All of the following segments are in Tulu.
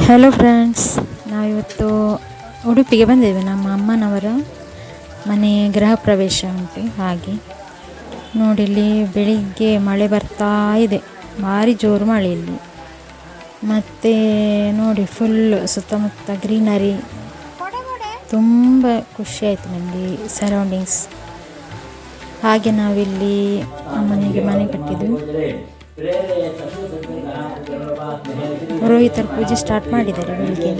ಹಲೋ ಫ್ರೆಂಡ್ಸ್, ನಾವಿವತ್ತು ಉಡುಪಿಗೆ ಬಂದಿದ್ದೇವೆ. ನಮ್ಮ ಅಮ್ಮನವರ ಮನೆ ಗೃಹ ಪ್ರವೇಶ ಉಂಟು. ಹಾಗೆ ನೋಡಿಲ್ಲಿ ಬೆಳಿಗ್ಗೆ ಮಳೆ ಬರ್ತಾ ಇದೆ, ಭಾರಿ ಜೋರು ಮಳೆ ಇಲ್ಲಿ. ಮತ್ತು ನೋಡಿ ಫುಲ್ ಸುತ್ತಮುತ್ತ ಗ್ರೀನರಿ, ತುಂಬ ಖುಷಿ ಆಯಿತು ನಮಗೆ ಸರೌಂಡಿಂಗ್ಸ್. ಹಾಗೆ ನಾವಿಲ್ಲಿ ಅಮ್ಮನಿಗೆ ಮನೆ ಕಟ್ಟಿದ್ವಿ. ಪುರೋಹಿತರು ಪೂಜೆ ಸ್ಟಾರ್ಟ್ ಮಾಡಿದ್ದಾರೆ ಬೆಳಿಗ್ಗೆ.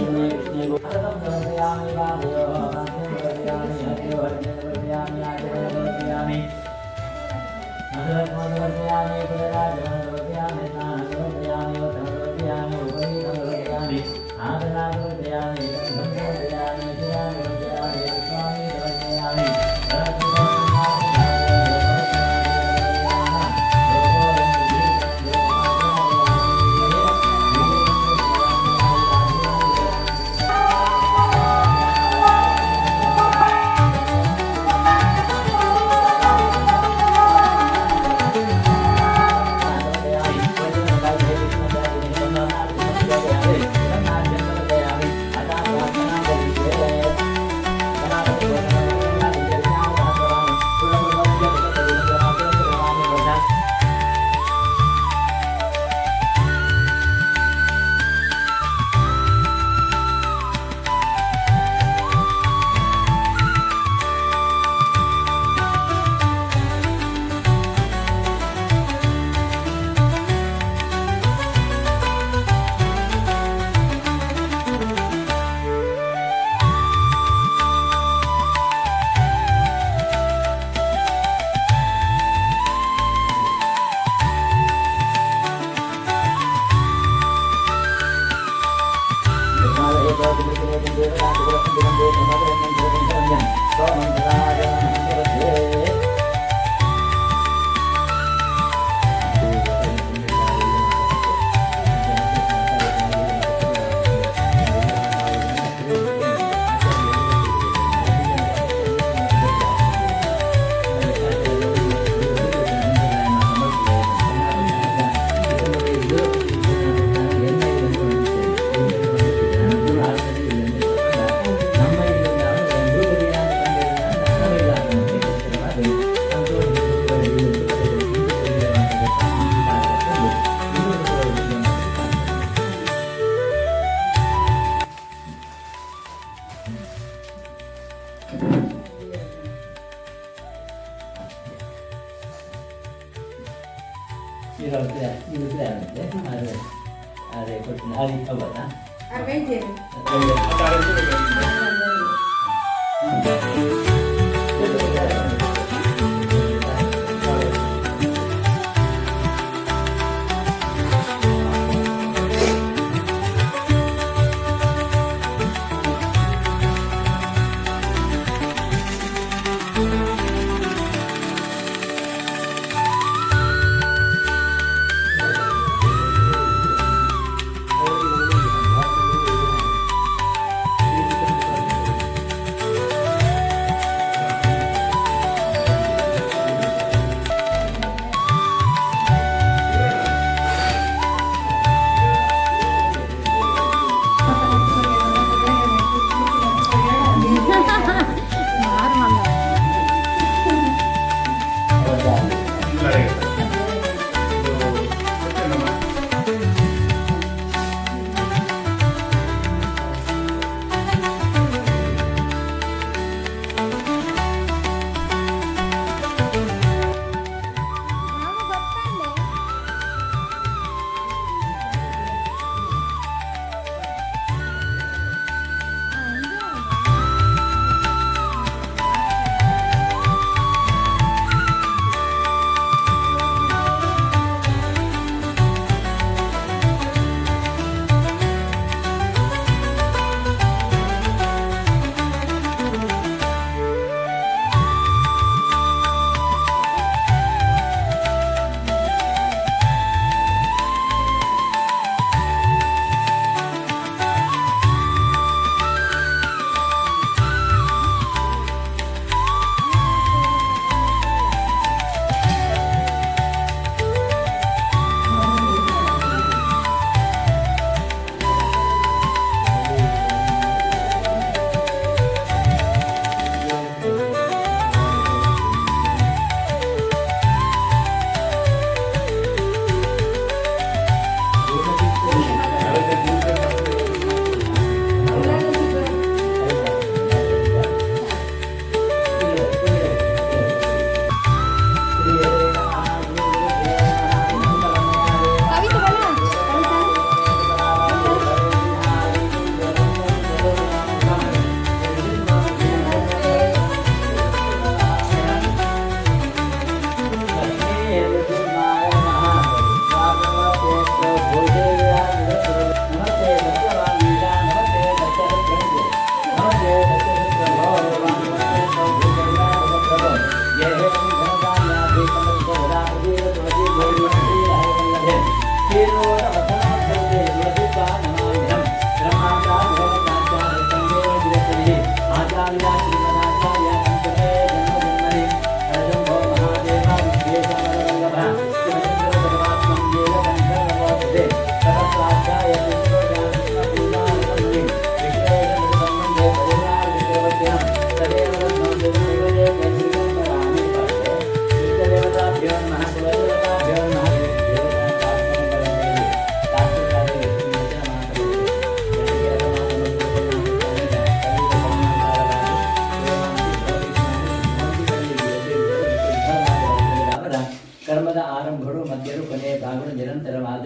ಕರ್ಮದ ಆರಂಭಗಳು, ಮಧ್ಯರು, ಕೊನೆಯ ಭಾಗಗಳು ನಿರಂತರವಾದ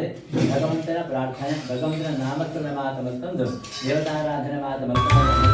ಭಗವಂತನ ಪ್ರಾರ್ಥನೆ, ಭಗವಂತನ ನಾಮಸ್ಮರಣೆ ಮಾತ ಮತ್ತೊಂದು ದೇವತಾರಾಧನೆ ಮಾತ ಮತ್ತೊಂದು.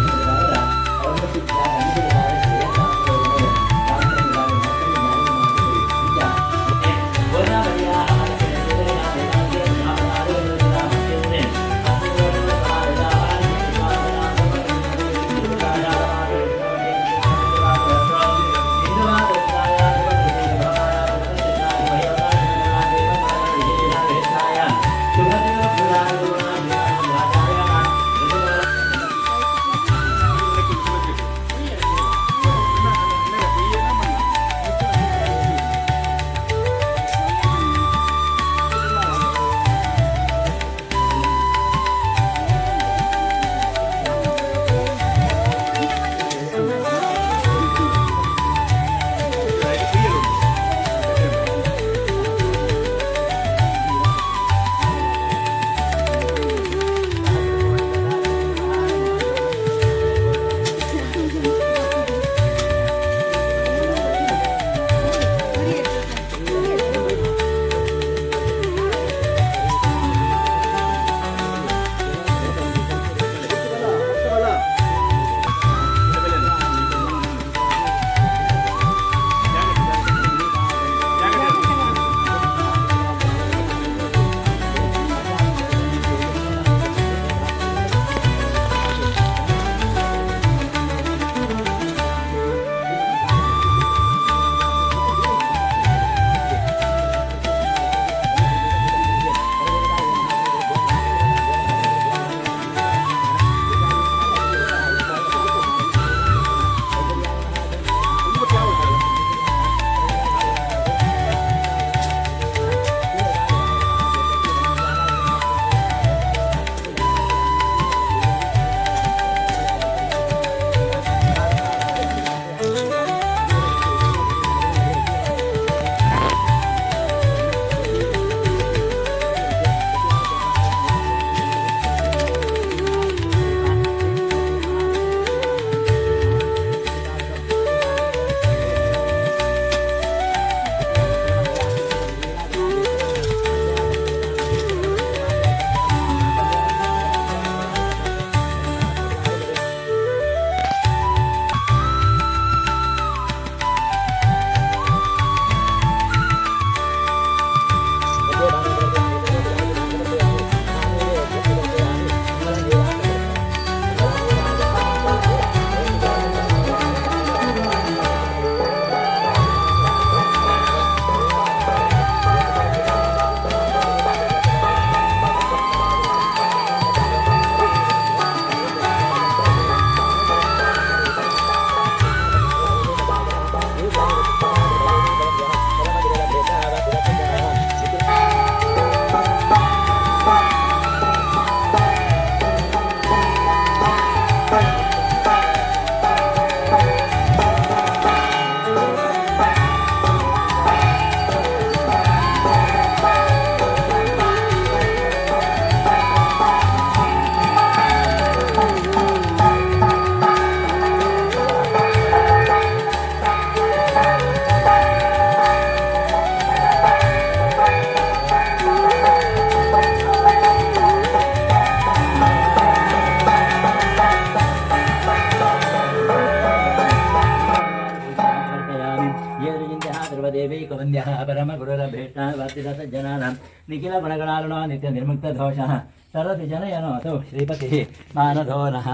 ನಿಖಿಲ ಗುಣಗಣಾರುಣೋ ನಿತ್ಯ ನಿರ್ಮುಕ್ತ ದೋಷಃ ಸರತಿ ಜನಯನೋತು ಶ್ರೀಪತಿಃ ಮಾನಧೋ ನಃ.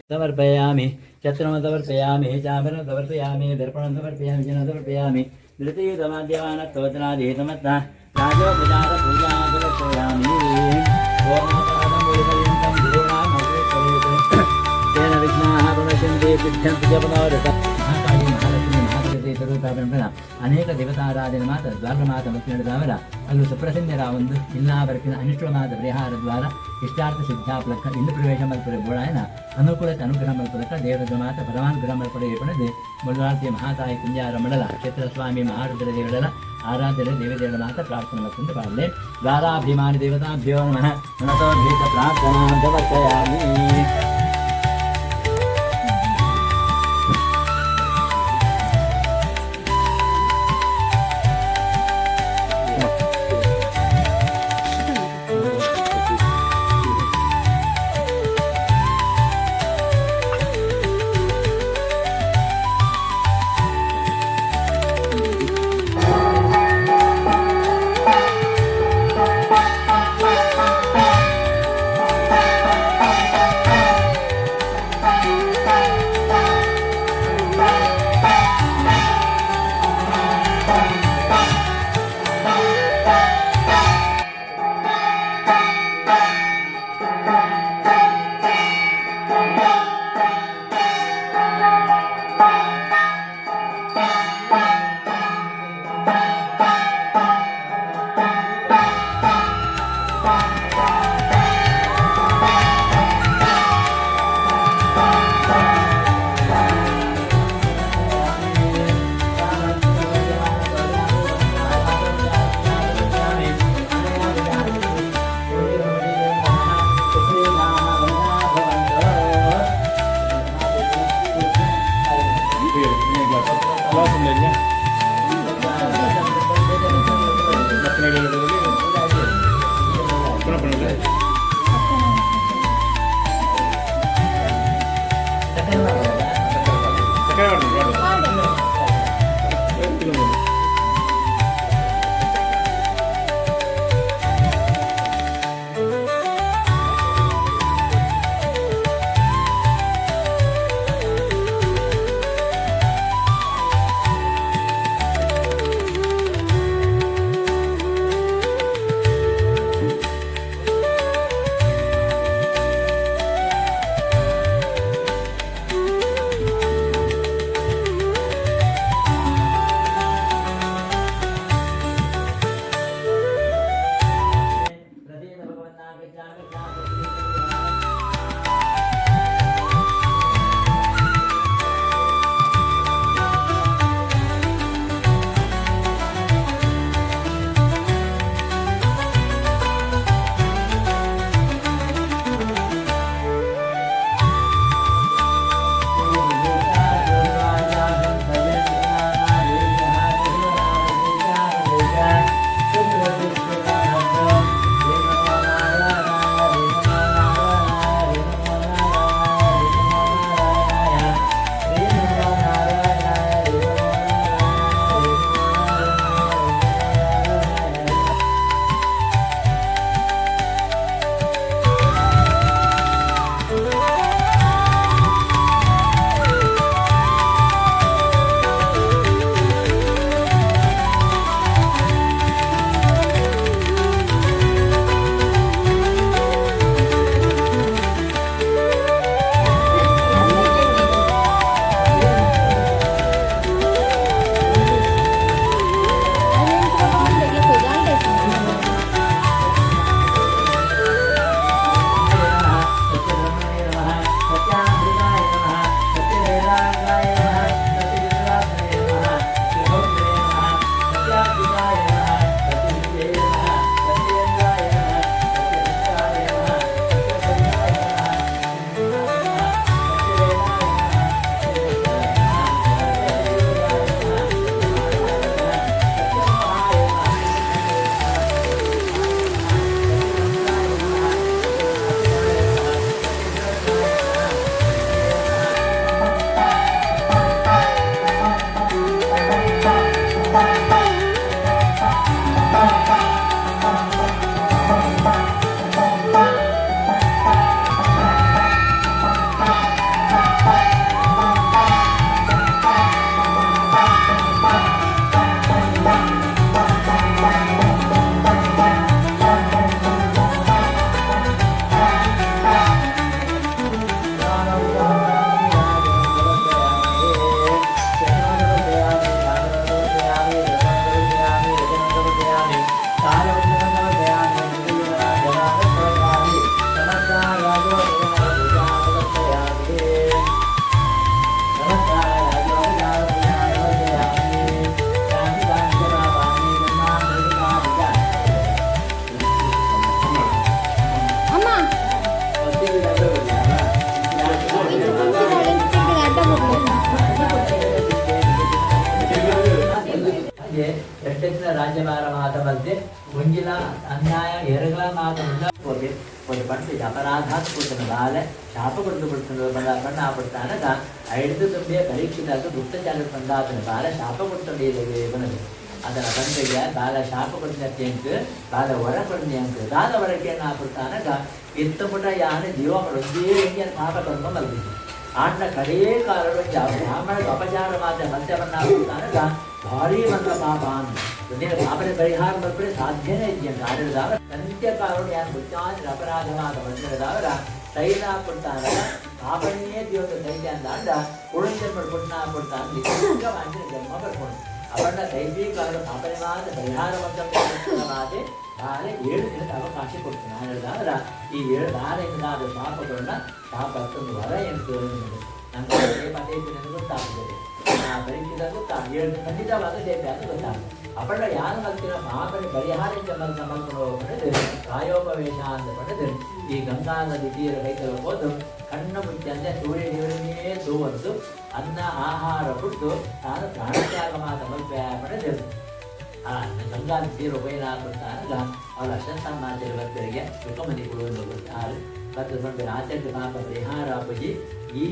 ಸಮರ್ಪಯಾಮಿ. ಛತ್ರಂ ಸಮರ್ಪಯಾಮಿ, ಚಾಮರಂ ಸಮರ್ಪಯಾಮಿ, ದರ್ಪಣಂ ಸಮರ್ಪಯಾಮಿ, ಜನ ಸಮರ್ಪಯಾಮಿ, ಧೃತೀತಮಾದ್ಯಮಾನ ಸ್ತೋತ್ರಾಧೀತಮತ್ತ ರಾಜೋಪಚಾರ ಪೂಜಾ ಸಮರ್ಪಯಾಮಿ. ಓಂ ಪರ್ಯಂತಂ ಗುರುಣಾಂ ಅಗ್ರೆ ತೇನ ವಿಘ್ನಾಃ ಪ್ರಣಶ್ಯಂತಿ ಸಿದ್ಧ್ಯಂತಿ ಚ ಮನೋರಥಾಃ. ಮಹಾಕಾಳಿ, ಮಹಾಲಕ್ಷ್ಮಿ, ಮಹಾಸರಸ್ವತಿ ಸ್ವರೂಪ ಅನೇಕ ದೇವತಾರಾಧನೆ ಮಾತ ದ್ವಾರಮಾತ ಮುಖ್ಯದಾವರ ಅಲ್ಲೂ ಸುಪ್ರಸನ್ನರಾವೊಂದು ಇಲ್ಲಾವರ್ಕಿನ ಅನಿಷ್ಟಮಾದ ಪರಿಹಾರ ದ್ವಾರ ಇಷ್ಟಾರ್ಥ ಸಿದ್ಧಾಪ್ಲಕ್ಕ ಇನ್ನು ಪ್ರವೇಶ ಮಲ್ಪರೆ ಬೋಳಾಯನ ಅನುಕೂಲತೆ ಅನುಗ್ರಹ ಮಲ್ಪಲಕ್ಕ ದೇವದ ಮಾತ ಪರಮಾನುಗ್ರಹ ಮಲ್ಪಡೆ ಪಣದೆ ಮುಳ್ಳಾರ್ತಿ ಮಹಾತಾಯಿ ಕುಂಜಾರ ಮಂಡಲ ಕ್ಷೇತ್ರ ಸ್ವಾಮಿ ಮಹಾರುದ್ರ ದೇವರ ಆರಾಧ್ಯರ ದೇವದೇವರ ಮಾತ ಪ್ರಾರ್ಥನೆ ಮತ್ತೊಂದು ಪಾಡಲೆ. ದ್ವಾರಾಭಿಮಾನಿ ದೇವತಾಭ್ಯೋ ನಮಃ. ಮನಸೋಭೀತ ಪ್ರಾರ್ಥನಾ ಸಮರ್ಪಯಾಮಿ. ಗ್ಲಾಸ್ ಉಂಡ. ಒಂಜೆ ಎಡ್ಡೆತ್ತಿನ ರಾಜ್ಯಭಾರ ಮಾತ ಮಲ್ತೆ ಒಂಜಿಲ ಅನ್ಯಾಯ ಎರಗಲ ಮಾತ ಪೋತೆ ಒಂದು ಪಂಡ ಅಪರಾಧಾತ್ ಪುಟ್ಟನ ಬಾಲೆ ಶಾಪ ಕೊಡ್ದು ಬಿಡ್ತಂದು ಬಂದ ಬಣ್ಣ ಪಡ್ತಾನಗ ಐದು ತುಂಬಿಯ ಪರೀಕ್ಷಿತ ಗುಪ್ತಚಾರ ಬಂದಾತನ ಬಾಲ ಶಾಪ ಕೊಡ್ತಂಡು ಬನದು ಅದರ ಬಂದೆಗೆ ಬಾಲ ಶಾಪ ಕೊಡ್ನ ಬಾಲ ವರ ಕೊಡ್ನಿ ಅಂಕ ದಾದ ವರಕ್ಕೆ ಪಡ್ತಾನಗ ಇತ್ತ ಪುಟ ಯಾನ ಜೀವ ಒಂದೇ ಪಾಪ ಕರ್ಮ ಮಲ್ದಿದ್ದು ಆಂಡ ಕಡೇ ಕಾಲಡು ಬ್ರಾಹ್ಮಣಗೆ ಅಪಚಾರ ಮಾತ್ರ ಮತ್ಯವನ್ನ ಪಡ್ತಾನಗ ಭಾರಿ ಮಂದ ಪಾಪ ಅಂದ ಒಂದೇ ಪಾಪದ ಪರಿಹಾರ ಮಲ್ಪಡೆ ಸಾಧ್ಯನೇ ಇದೆಯಂತ ಆಡಿದಾವ ಅಂತ್ಯಕಾಲಡು ಯಾನ್ ಗುಚ್ಚಾಂದ್ರ ಅಪರಾಧವಾದ ಬಂದಿರದಾವರ ತೈಲ ಕೊಡ್ತಾನಗ ಪಾಪನೇ ದೇವತ ತೈಲ ಅಂದ ಕುಳುಂಜನ್ಮ ಪುಟ್ನ ಕೊಡ್ತಾನ ನಿಜವಾಗಿ ಜನ್ಮ ಬರ್ಕೊಂಡು ಅವನ್ನ ದೈವಿಕ ಪಾಪನಿವಾದ ಪರಿಹಾರ ಮಾತೆ ಬಾಳೆ 7 ದಿನದ ಅವಕಾಶ ಕೊಡ್ತಾನೆ. ಹೇಳಿದಾದ್ರ ಈ 7 ಬಾಳೆಯಿಂದಾದ ಪಾಪಗಳನ್ನ ಪಾಪ ತಂದು ವರ ಎಂದು ನಮ್ಗೆ ಪದೇ ಗೊತ್ತಾಗ್ತದೆ. ಆ ಪರೀಕ್ಷೆದಾಗ ಗೊತ್ತಾಗ 7 ಖಂಡಿತವಾದ ಸೇಪೆ ಅಂತ ಗೊತ್ತಾಗ್ತದೆ. ಅವಳ ಯಾರು ಮಲ್ತಿನ ಪಾಪನ ಪರಿಹಾರ ಮಲ್ಕೊಂಡು ಹೋಗ್ಬಿಡದು ಪ್ರಾಯೋಪವೇಶ ಅಂತ ಪಡೆದು ಈ ಗಂಗಾ ನದಿ ತೀರ ಕೈತಲ ಹೋದು ಕಣ್ಣು ಮುಚ್ಚಂದೆ ಸೂರ್ಯ ದೇವರನ್ನೇ ತೂವಂತು ಅನ್ನ ಆಹಾರ ಬಿಟ್ಟು ತಾನು ಪ್ರಾಣತ್ಯಾಗ ಮಾತ ಮಲ್ಪೆ ಪಡೆದು ಆ ಗಂಗಾ ತೀರ ಉಪಯೋಗ ಕೊಡ್ತಾನಲ್ಲ ಅವಳ ಅಶ್ವತ್ಥಾಮಾಚಾರ್ಯ ಭಕ್ತರಿಗೆ ಸುಖಮತಿ ಕೊಡುವುದು ಆರು ಮತ್ತು ಬಂದರೆ ಆಚರಣೆ ಪಾಪ ಪರಿಹಾರ ಪೂಜಿ ಈ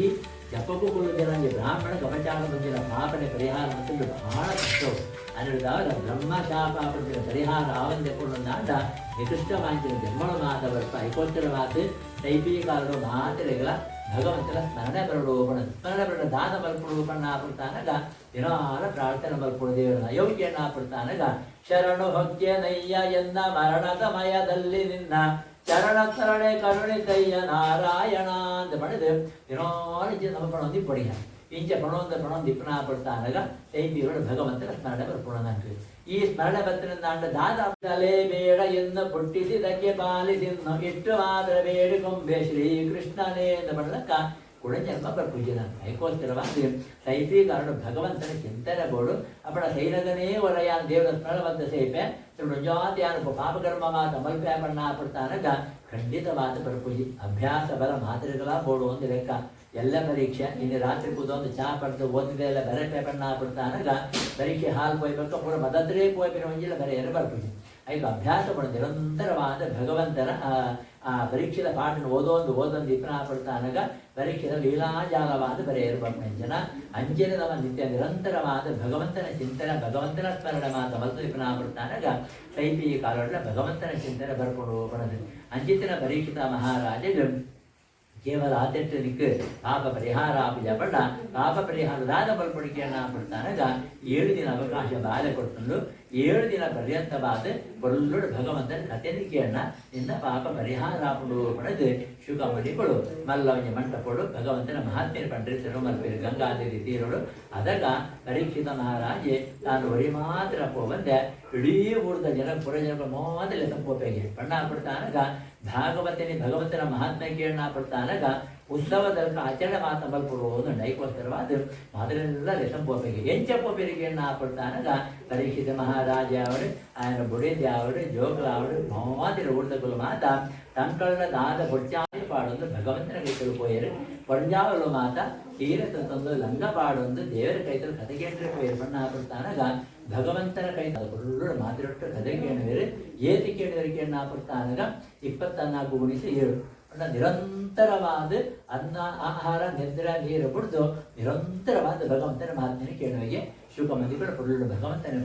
ಜಪಕ್ಕೂ ಕೊಡುವುದಿಲ್ಲ ಬ್ರಾಹ್ಮಣ ಕಪಚಾರ ಬಂದಿನ ಪಾಪನೆ ಪರಿಹಾರ ಮತ್ತು ಬಹಳ ಕಷ್ಟವು ಅನ್ನಿಡಿದಾಗ ಬ್ರಹ್ಮ ಶಾಪ ಪಡೆದಿನ ಪರಿಹಾರ ಆವಂದೆ ಕೊಂಡಾಂಡ ನಿಕೃಷ್ಟವಾಂಚಿನ ಜನ್ಮಳ ಮಾತ ಬರ್ಪ ಐಕೋತ್ತರ ಮಾತು ತೈಪೀಕಾಲರು ಮಾತೆರೆಗಳ ಭಗವಂತನ ಸ್ಮರಣೆ ಬರಡು ಸ್ಮರಣೆ ಬರಡ ದಾನ ಮಲ್ಪಡು ಬಣ್ಣ ಪಡ್ತಾನಗ ದಿನಾಲ ಪ್ರಾರ್ಥನೆ ಮಲ್ಪಡು ದೇವರನ್ನ ಯೋಗ್ಯನ ಪಡ್ತಾನಗ ಶರಣು ಹೊಗ್ಗೆನಯ್ಯ ಎನ್ನ ಮರಣ ಸಮಯದಲ್ಲಿ ನಿನ್ನ ಚರಣ ತರಣೆ ಕರುಣೆ ಕಯ್ಯ ನಾರಾಯಣ ಅಂತ ಪಡೆದು ದಿನಾಲ ನಮ್ಮ ಪಣೊಂದಿ ಪಡಿಯ ಇಂಚ ಪಣೊಂದ ಪಣೊಂದು ಇಪ್ಪನ ಪಡ್ತಾನಗ ತೈಪಿಯವರು ಭಗವಂತನ ಸ್ಮರಣೆ ಬರ್ಪುಣನಂತು ಈ ಸ್ಮರಣೆ ಬತ್ತಿನಿಂದ ದಾದ ತಲೆ ಬೇಡ ಎಂದು ಪುಟ್ಟಿಸಿದಕ್ಕೆ ಪಾಲಿಸಿನ್ನು ಇಟ್ಟು ಮಾತ್ರ ಬೇಡಿಕೊಂಬೆ ಶ್ರೀಕೃಷ್ಣನೇ ಎಂದು ಪಡೆದಕ್ಕ ಕುಡಜನ್ಮ ಬರ್ಪೂಜನ ಐಕೋಸ್ಕರವಾಗಿ ತೈಪೀಕಾರನು ಭಗವಂತನ ಚಿಂತನೆ ಬೋಡು ಅಪ್ಪಣ ಸೈನಗನೇ ವರಯಾನ್ ದೇವರ ಸ್ಮರಣ ಬಂದ ಸೇಪೆ ಜಾತಿಯಾನು ಪಾಪಕರ್ಮ ಮಾತ ಮಲ್ಪೆ ಬಣ್ಣ ಪಡ್ತಾನಗ ಖಂಡಿತವಾದ ಬರ್ಪೂಜಿ ಅಭ್ಯಾಸ ಬಲ ಮಾತ್ರೆಗಳ ಬೋಡು ಒಂದು ಲೆಕ್ಕ. ಎಲ್ಲ ಪರೀಕ್ಷೆ ಇನ್ನು ರಾತ್ರಿ ಕೂದೊಂದು ಚಾ ಪಡೆದು ಓದಿದೆ ಎಲ್ಲ ಬರೆ ಪೇಪರ್ನ ಪಡ್ತಾನಗ ಪರೀಕ್ಷೆ ಹಾಲ್ ಪೋಯ್ಬೇಕು ಪೂರ ಮದತ್ರೇ ಪೋಯ್ಪಿನ ಒಂಜಿಲ್ಲ ಬರೆಯಲು ಬರ್ಪೂಜಿ ಐಕ ಅಭ್ಯಾಸ ಪಡ ನಿರಂತರವಾದ ಭಗವಂತನ ಆ ಪರೀಕ್ಷೆದ ಪಾಠನ ಓದೊಂದು ಓದೊಂದು ಇಪ್ಪನ ಪಡ್ತಾನಗ ಪರೀಕ್ಷೆದ ಲೀಲಾಜಾಲವಾದ ಬರೆಯಲು ಬರ್ಪಂಜನ ಅಂಜನ ನಮ್ಮ ನಿತ್ಯ ನಿರಂತರವಾದ ಭಗವಂತನ ಚಿಂತನೆ ಭಗವಂತನ ಸ್ಮರಣೆ ಮಾತ ಮತ್ತು ಇಪ್ಪನ ಪಡ್ತಾನಗ ತೈಪಿ ಕಾಲೊಳ ಭಗವಂತನ ಚಿಂತನೆ ಬರ್ಕೊಂಡು ಬಣದು ಅಂಜಿತನ ಪರೀಕ್ಷಿತ ಮಹಾರಾಜ ಕೇವಲ ಆಚರಿಸಲಿಕ್ಕೆ ಪಾಪ ಪರಿಹಾರ ಪಡ ಪಾಪ ಪರಿಹಾರದಾದ ಬಲ್ಪಡಿಕೆಯನ್ನ ಪಡ್ತಾನಗ 7 ದಿನ ಅವಕಾಶ ಬಾಲೆ ಕೊಟ್ಟುಂಡು 7 ದಿನ ಪರ್ಯಂತವಾದ ಕೊಲ್ಲುಡು ಭಗವಂತನ ಕಥೆನಿಕೆಯನ್ನ ನಿನ್ನ ಪಾಪ ಪರಿಹಾರ ಪಡೆದು ಶುಕಮಣಿಗಳು ಮಲ್ಲವഞ്ഞ ಮಂಟಪೊಡು ಭಗವಂತನ ಮಹಾತ್ಮ್ಯ ಪಂಡ್ರಿ ತಿರುಮಲ್ಪೇರು ಗಂಗಾದೇವಿ ತೀರೋಡು ಅದಗ ಪರೀಕ್ಷಿತ ಮಹಾರಾಜೆ ತಾನು ಒರಿ ಮಾತ್ರ ಪೋವಂದೆ ಇಡೀ ಊರದ ಜನ ಪುರ ಜನ ಮೊದಲೇ ಸಂಪೋಪೆಗೆ ಬಣ್ಣ ಪಡ್ತಾನಗ ಭಾಗವತನಿ ಭಗವಂತನ ಮಹಾತ್ಮ್ಯ ಕೇಳನ ಪಡ್ತಾನಗ ಉತ್ಸವದ ಆಚರಣೆ ಮಾತ ಮಲ್ಪಡು ಐಕೋಸ್ಕರವಾದ ಮೊದಲೆಲ್ಲ ಲೆಸಂಪೋಪೆಗೆ ಎಂಚಪ್ಪೋಪೆರಿಗೆ ಪಡ್ತಾನಗ ಪರೀಕ್ಷಿತ ಮಹಾರಾಜ ಅವರು ఆయన ಬುಡಿದೆ ಅವರು ಜೋಗಲ ಅವರು ಮಾದಿರ ಊರ್ದಗುಲ ಮಾತ ತಂಕಳ್ಳ ದಾದ ಬೊಡ್ಚಾದಿ ಪಾಡೊಂದು ಭಗವಂತನ ಕೈತಲು ಪೋಯರು ಪಂಜಾವಲು ಮಾತ ತೀರ ತಂದು ಲಂಗ ಪಾಡೊಂದು ದೇವರ ಕೈತಲು ಕತೆ ಕೇಂದ್ರ ಪೋಯರು ಬಣ್ಣ ಪಡ್ತಾನಗ ಭಗವಂತನ ಕೈ ಕೊಳ್ಳು ಮಾತಿರೊಟ್ಟು ಕತೆ ಕೇಳುವರು ಏತಿ ಕೇಳುವರಿಗೆ ಪಡ್ತಾನಗ 24 ಗುಣಿಸಿ 7 ನಿರಂತರವಾದ ಅನ್ನ ಆಹಾರ ನಿದ್ರೆ ನೀರು ಬಿಡ್ದು ನಿರಂತರವಾದ ಭಗವಂತನ ಮಹಾತ್ಮೆಯನ್ನು ಕೇಳುವಿಗೆ ಶುಕಮತಿಗಳು ಕೊಳ್ಳು ಭಗವಂತನ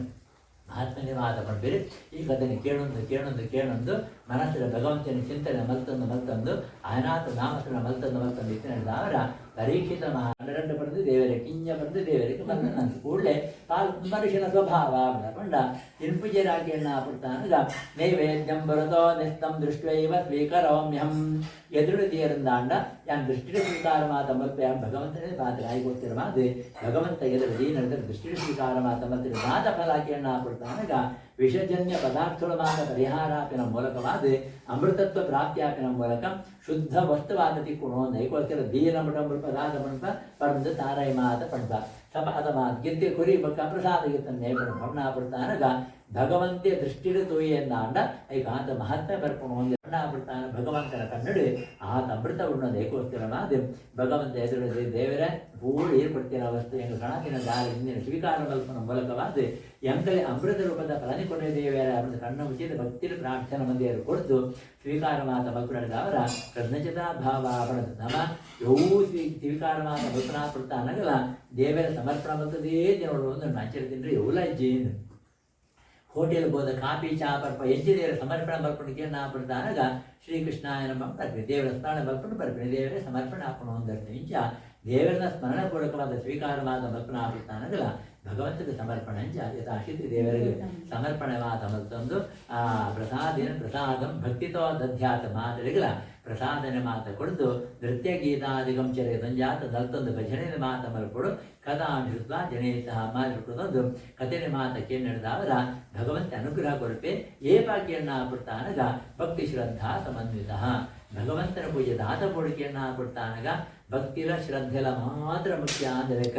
ಮಹಾತ್ಮನೆ ವಾದ ಪಡ್ಬೇರಿ ಈ ಕಥೆನ ಕೇಳೊಂದು ಕೇಳೊಂದು ಕೇಳೊಂದು ಮನಸ್ಸಿನ ಭಗವಂತನ ಚಿಂತನೆ ಮಲ್ತಂದು ಮಲ್ತಂದು ಅನಾಥ ನಾಮಸ್ಮರಣ ಮಲ್ತಂದು ಮಲ್ತಂದು ಇತ್ತಿನವರ ಪರೀಕ್ಷಿತ ಮಹಾಂಡ ಪಡೆದು ದೇವರ ಕಿಂಜ ಪಡೆದು ದೇವರಿಗೆ ಬಂದ ನನ್ನ ಕೂಡಲೇ ಪಾಲ್ ಮನುಷ್ಯನ ಸ್ವಭಾವ ಪಂಡ ತಿನ್ಪುಜರಾಗಿಯನ್ನ ಪಡ್ತಾನಗ ನೈವೇದ್ಯಂ ಬರತೋ ನಿಸ್ತಂ ದೃಷ್ಟ್ವೈವ ಸ್ವೀಕರೋಮ್ಯಹಂ ಎದುರು ತೀರಂದಾಂಡ ಯಾನ್ ದೃಷ್ಟಿ ಸ್ವೀಕಾರ ಮಾತ ಮಲ್ಪೆ ಭಗವಂತನೇ ಪಾತ್ರ ಆಗಿ ಗೊತ್ತಿರಮಾದು ಭಗವಂತ ಎದುರು ದೀನದ ದೃಷ್ಟಿ ಸ್ವೀಕಾರ ಮಾತ ಮಲ್ತಿರ ಮಾತ ಫಲಾಕಿಯನ್ನ ಪಡ್ತಾನಗ ವಿಷಜನ್ಯ ಪದಾರ್ಥಗಳ ಮಾತ ಪರಿಹಾರಾಪಿನ ಮೂಲಕವಾದ ಅಮೃತತ್ವ ಪ್ರಾಪ್ತಿಯಾಪಿನ ಮೂಲಕ ಶುದ್ಧ ವಸ್ತುವಾದ ತಿಕ್ಕುಣೋ ನೈಕೋಸ್ಕರ ದೀನ ಮಠ ಪದಾದ ಮಂಪ ಪರಂದು ತಾರೈ ಮಾತ ಪಂಪ ಸಪಾದ ಮಾತ್ ಗಿತ್ತಿ ಕುರಿ ಬಕ್ಕ ಪ್ರಸಾದ ಗಿತ್ತನ್ನೇ ಪಣ ಭವನ ಪಡ್ತಾನಗ ಭಗವಂತಿಯ ದೃಷ್ಟಿಡು ತೋಯಿ ಎಂದಾಂಡ ಐಕಾಂತ ಮಹಾತ್ಮೆ ಬರ್ಪುಣೋ. ಅಮೃತಾನ ಭಗವಂತನ ಕನ್ನಡಿ ಆತ ಅಮೃತ ಉಣ್ಣೋದು ಏಕೋಸ್ಕರವಾದ ಭಗವಂತ ಎದುರು ದೇವರ ಪೂರ ಏರ್ಪಡ್ತಿರ ವಸ್ತು ಎಂಗ ಸನಾತನ ದಾರಿ ಇಂದಿನ ಸ್ವೀಕಾರ ಮಲ್ಪನ ಮೂಲಕವಾದ ಎಂಕಲೆ ಅಮೃತ ರೂಪದ ಫಲನಿ ಕೊಡೆ ದೇವರ ಅಮೃತ ಕಣ್ಣ ಮುಚ್ಚಿದ ಭಕ್ತಿರ ಪ್ರಾರ್ಥನೆ ಮಂದಿಯರು ಕೊಡ್ದು ಸ್ವೀಕಾರ ಮಾತ ಮಲ್ಪನವರ ಕೃತಜ್ಞತಾ ಭಾವ ಪಣದ ನಮ ಯೋ ಸ್ವೀಕಾರ ಮಾತ ಮಲ್ಪನಾ ಪಡ್ತಾ ಅನಗಲ ದೇವರ ಸಮರ್ಪಣ ಬರ್ತದೇ ದಿನಗಳು ಒಂದು ನಾಚಿರ ತಿಂದ್ರೆ ಎವ್ಲ ಅಜ್ಜಿ. ಹೋಟೆಲ್ ಹೋದ ಕಾಫಿ ಚಾ ಪರ್ಪ ಎಂಜಿನಿಯರ್ ಸಮರ್ಪಣೆ ಮಲ್ಪಣಿಕೆ ನಾ ಪಡ್ತಾನಗ ಶ್ರೀಕೃಷ್ಣಾಯ ನಮಃ ಬರ್ಪಿ ದೇವರ ಸ್ಮರಣೆ ಮಲ್ಪಣ ಬರ್ಪಿ ದೇವರ ಸಮರ್ಪಣೆ ಆಪಣ ಒಂದರ್ಥ ಇಂಚ ದೇವರನ ಸ್ಮರಣೆ ಪೂರ್ವಕವಾದ ಸ್ವೀಕಾರವಾದ ಮಲ್ಪಣ ಆಪಡ್ತಾನಗಲ ಭಗವಂತನ ಸಮರ್ಪಣೆ ಅಂಚ ಯಥಾಶಕ್ತಿ ದೇವರಿಗೆ ಸಮರ್ಪಣವಾದ ಮಲ್ತೊಂದು ಆ ಪ್ರಸಾದಿನ ಪ್ರಸಾದಂ ಭಕ್ತಿತೋ ದಧ್ಯಾತ ಮಾತರಿಗಳ ಪ್ರಸಾದನ ಮಾತ ಕೊಡ್ದು ನೃತ್ಯ ಗೀತಾದಿಗಂ ಚರೆ ಸಂಜಾತ ನಲ್ತೊಂದು ಭಜನೆ ಮಾತ ಮಲ್ಪಡು ಕಥಾ ಶ್ರುತ್ವ ಜನೇತಃ ಮಾತೃಕೃತೊಂದು ಕಥೆನ ಮಾತ ಕೇಳಿದವರ ಭಗವಂತ ಅನುಗ್ರಹ ಕೊರಪೆ ಏಪಾಕಿಯನ್ನ ಪುಡ್ತಾನಗ ಭಕ್ತಿ ಶ್ರದ್ಧಾ ಸಮನ್ವಿತ. ಭಗವಂತನ ಪೂಜೆ ದಾತ ಪೊಡಿಕೆಯನ್ನ ಪುಡ್ತಾನಗ ಭಕ್ತಿಲ ಶ್ರದ್ಧೆಲ ಮಾತ್ರ ಮುಖ್ಯ ಅಂದ ಲೆಕ್ಕ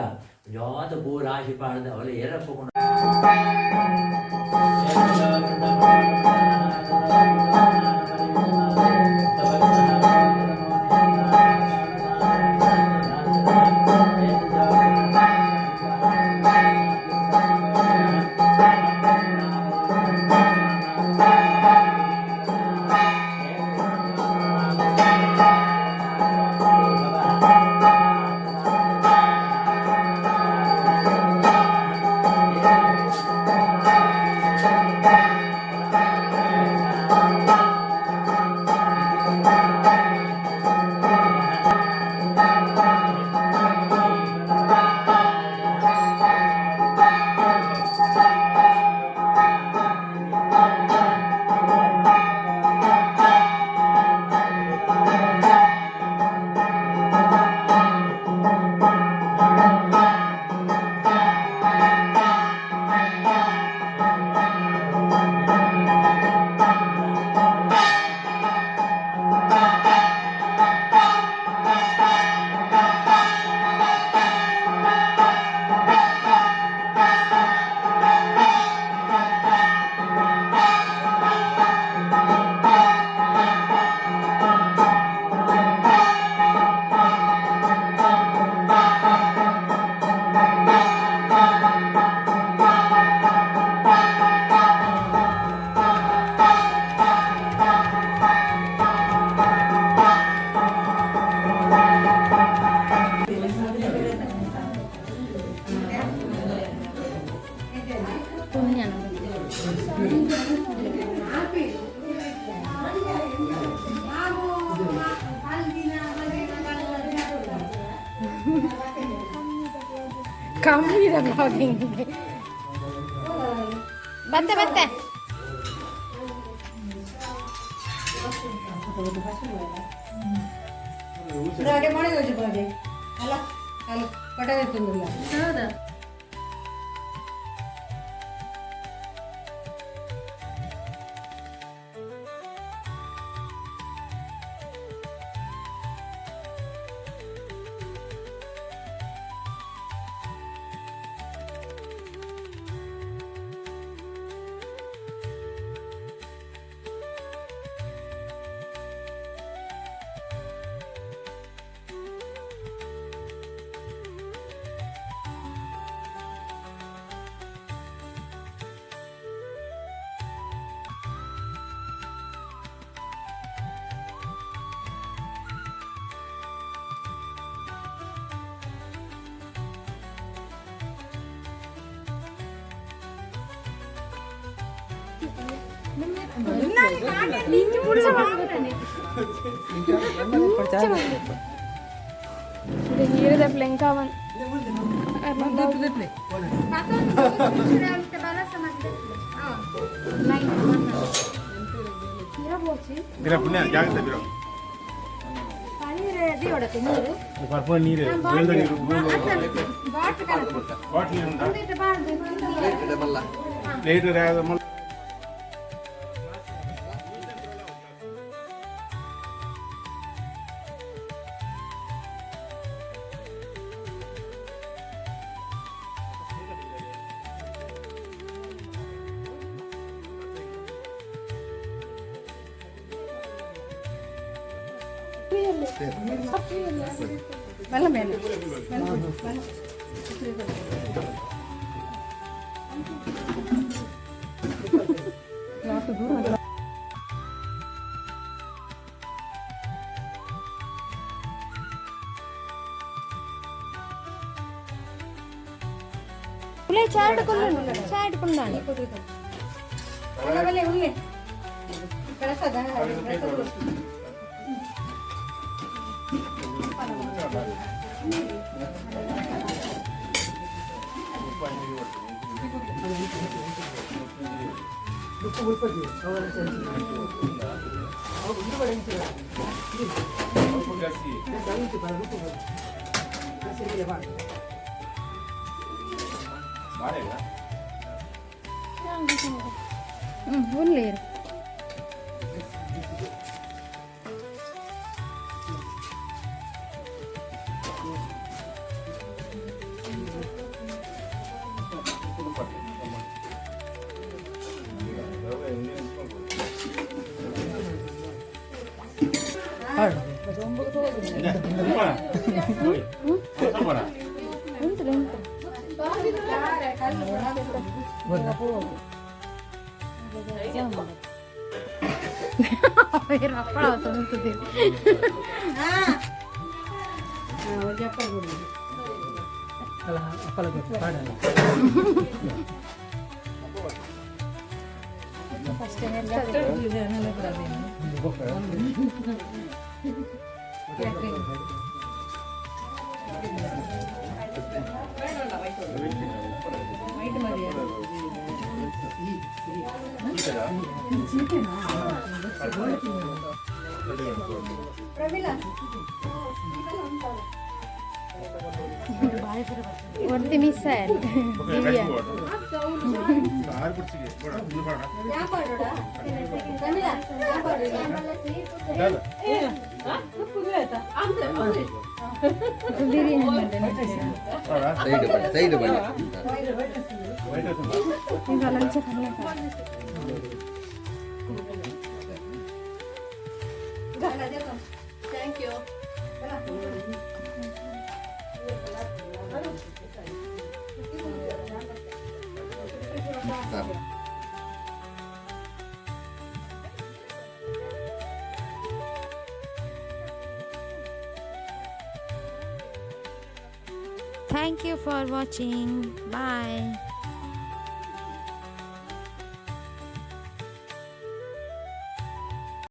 ಜಾತ ಪೂರಾಶಿ ಪಾಡದ ಅವಳ ಏರಪ್ಪಕೊಂಡು. ಕಮ್ಮಿದ ಬ್ಲಾಗಿಂಗ್ ಬತ್ತೆ ಬತ್ತೆ. ಅಲ್ಲ ಅಲ್ಲಿ ಪಟದೆ ತಿಂದಿಲ್ಲ. ಹೌದಾ? ನೀರದ ಪ್ಲೆಂಕಾವನ್. ಪುಣ್ಯ ಜಾಗ್ರತೆ ಬಿರೋ. ಪರ್ಪುಣ ನೀರು, ಬೇಲ್ದ ನೀರು, ಬಾಟ್ಲಿ ಉಂಟಾ? ಪ್ಲೇಟ್. ಬಲ್ಲ ಮೇಲೆ. ಉಲೆ ಚಾಟ್ ಕುಲ್ಲುಂಡು, ಚಾಟ್ ಕುಂದಾಣಿ. ಬಲ್ಲ ಉಳ್ಳೆ ಪ್ರಸಾದ ಪ್ರಸಾದ. ಉಲ್ಲೇರು. ಉಂಟು ಉಂಟು. ರಪ್ಪಳ ತುಂತುದು. ಒರ್ತಿ ಮಿಸ್ ಆಯ್ತು ದಿವ್ಯಾ. ಬಿರಿಯಾನಿ. ಸೈಡ್ ಬನ್ನಿ, ಸೈಡ್ ಬನ್ನಿ. ಈಗ ಲಂಚ. Thank you. Thank you for watching. Bye.